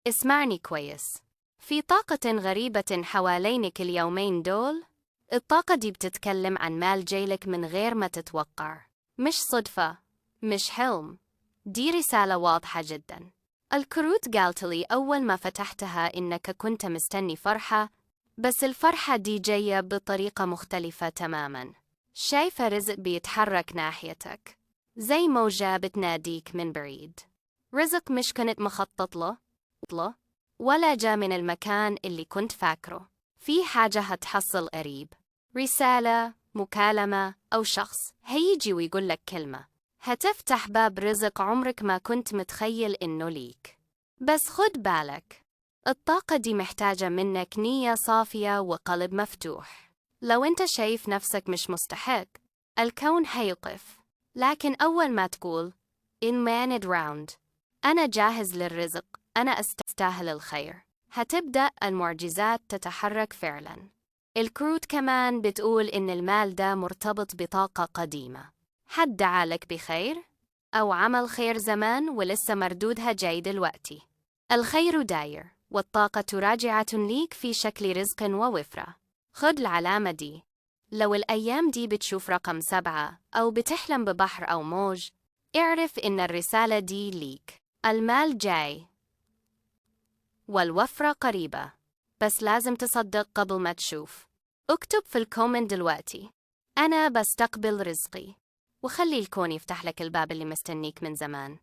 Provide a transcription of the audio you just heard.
اسمعني كويس. في طاقة غريبة حوالينك اليومين دول. الطاقة دي بتتكلم عن مال جايلك من غير ما تتوقع. مش صدفة، مش حلم، دي رسالة واضحة جدا. الكروت قالتلي أول ما فتحتها إنك كنت مستني فرحة، بس الفرحة دي جاية بطريقة مختلفة تماما. شايفة رزق بيتحرك ناحيتك زي موجة بتناديك من بعيد. رزق مش كنت مخطط له ولا جا من المكان اللي كنت فاكره. في حاجة هتحصل قريب، رسالة، مكالمة، أو شخص هيجي ويقول لك كلمة هتفتح باب رزق عمرك ما كنت متخيل إنه ليك. بس خد بالك، الطاقة دي محتاجة منك نية صافية وقلب مفتوح. لو أنت شايف نفسك مش مستحق، الكون هيقف. لكن أول ما تقول in man round، أنا جاهز للرزق، أنا أستاهل الخير، هتبدأ المعجزات تتحرك فعلا. الكروت كمان بتقول إن المال ده مرتبط بطاقة قديمة، حد دعالك بخير أو عمل خير زمان ولسه مردودها جاي دلوقتي. الخير داير، والطاقة راجعة ليك في شكل رزق ووفرة. خد العلامة دي. لو الأيام دي بتشوف رقم 7 أو بتحلم ببحر أو موج، اعرف إن الرسالة دي ليك. المال جاي والوفرة قريبة، بس لازم تصدق قبل ما تشوف. اكتب في ال comment دلوقتي: أنا بستقبل رزقي، وخلي الكون يفتح لك الباب اللي مستنيك من زمان.